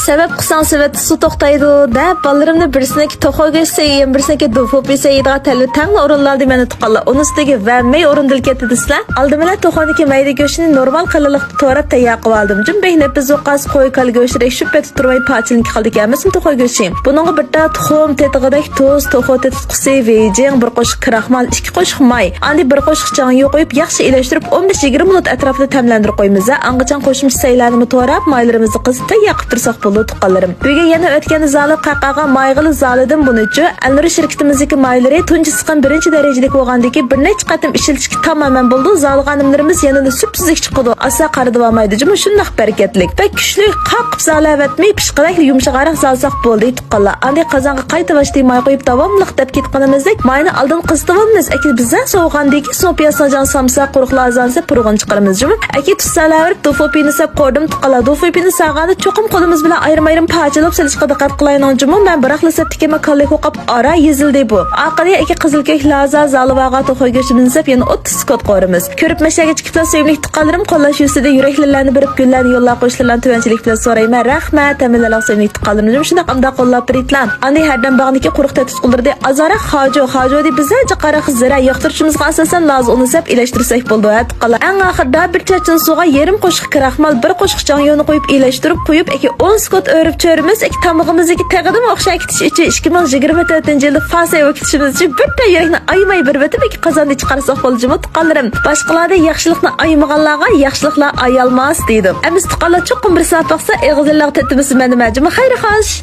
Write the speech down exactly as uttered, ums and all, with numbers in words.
سەۋەب قىلساڭ سېۋەتتە سۇ توختايدۇ دەپ، بالىلىرىمنى بىرسىنىڭكى توخۇ گۆشى يەيمەن، بىرسىنىڭكى دوفۇ پىسە يەيدىغان تەلۋە تەڭلا ئورۇنلالدى مەننى تۇغقانلار. ئۇنىسىدىكى ۋەممەي ئورۇندىلا كەتتى دېسىلە. ئالدى بىلەن توخۇنىڭكى مەيدە گۆشىنى نورمال قېلىنلىقتا توراپ تەييار قىلىۋالدىم. جىم بەك نېپىز ۋە قاس قوي كالا گۆشىدەك شۈپپە تۇرماي پارچىلىنىپ قالىدىكەن ئەمەسمۇ توخۇ گۆشى. بۇنىڭغا بىر تال تۇخۇم، تېتىغۇدەك تۇز، توخۇ تېتىتقۇسى، ۋېيجىڭ، بىر قوشۇق كراخمال، ئىككى قوشۇق ماي، ئاندىن بىر قوشۇق جاڭيۇ قويۇپ، ياخشى ئىلەشتۈرۈپ، ئون بەش يىگىرمە مىنۇت ئەتراپىدا تەملەندۈرۈپ قويىمىز ھە. ئاڭغىچە قوشۇمچە سەيلەرنىمۇ توراپ، مايلىرىمىزنى قىزىپ تەييار قىلىپ تۇرساق بولىدۇ، تۇغقانلىرىم. بۈگۈن يەنە ئۆتكەندە زالىپ قاقاغا مايغىلى زالىدىم بۇنىچۇ. ئەلنۇر شىركىتىمىزدىكى مايلىرى تۇنجى سىقىم بىرىنچى دەرىجىلىك بولغاندىكى بىر نەچچە قېتىم ئىشلىتىشكە تامامەن بولىدۇ. زالىغان نېمىلىرىمىز يەنىلا سۈپسۈزۈك چىقىدۇ. ئاسا قارا دېۋالمايدۇ جۇمۇ، شۇنداق بەرىكەتلىك. بەك كۈچلۈك قاققۇپ زالەۋەتمەي، پىشقىدەكلا يۇمشىغانراق زالساق بولدى، تۇغقانلار. ئاندىن قازانغا قايتا باشتىن ماي قۇيۇپ، داۋاملىق دەپ كېتىپ قالىمىزدەك، ماينى ئالدىن قىزىتىۋالىمىز. ئەكى بىزدە سوغۇغاندىن كېيىن سوڭ پىيازنىڭ جان سامسا، قۇرۇق لازانسا، پۇرغۇن چىقىرىمىز جۇمۇ. ئەكى تۇز سالىۋېرىپ، دوفۇپىنى سەپ قوردۇم، تۇغقانلار. دوفۇپىنى سالغاندا چوقۇم قولىمىز بىلەن ئايرىم-ئايرىم پارچىلاپ سېلىشقا دىققەت قىلايلىڭ جۇمۇ. مەن بىراقلا سەپتىكىمەن كاللىك قوقاپ ئارا يېزىلدى بۇ. ئارقىدىن ئەكى قىزىل كۆك لازا، زالىۋاغا توخۇ گۆشىنى سەپ يەنە ئوتتۇز سېكۇنت قورۇمىز. كۆرۈپ مەشەگە چىقىپلا سۆيۈملۈك تۇغقانلىرىم، قوللاش يۈزىسىدە يۈرەكلىرىلەرنى بېرىپ، گۈللەرنى يوللاپ قويۇشلىرىلەرنى تۆۋەنچىلىك بىلەن سورايمەن. رەھمەت، ھەممىلەرنىڭ سۆيۈملۈك تۇغقانلىرىم شۇنداق ئامدا قوللاپ بېرىتلا. ئاندىن ھەردەم باغنىكى قۇرۇق تەتۈتقۇلىرىدى ئازراق خاجۇ، خاجۇدى بىزەر جىقاراق زىرە ياقتۇرۇشىمىزغا ئاساسەن لازا ئۇنى سەپ ئىلەشتۈرسەك بولىدۇ ھە تۇغقانلار. ئەڭ ئاخىرىدا بىر چاچچىن سۇغا يېرىم قوشۇق كراخمال، بىر قوشۇق جاڭيۇنى قويۇپ ئىلەشتۈرۈپ قويۇپ، ئەكى ئون سېكۇنت ئۆرۈپ چۆرىمىز. ئەكى تامىقىمىزدىكى تېخىدىمۇ ئوخشاش كېتىش ئۈچۈن ئىككى مىڭ يىگىرمە تۆتىنچى يىلدا فاسەي بولۇپ كېتىشىمىز ئۈچۈن بىر تال يۈرەكنى ئايىماي بىر بېتىم ئەكى قازاندىن چىقارساق بولىدۇ جۇمۇ تۇغقانلىرىم. باشقىلاردا ياخشىلىقنى ئايىمىغانلارغا ياخشىلىقلار ئايالماس دەيدۇ. ئەمىسە تۇغقانلار چوقۇم بىر ساپ باقسا، ئېغىزلىرىغا تەتمىسە مەن نېمە جۇمۇ. خەير خوش.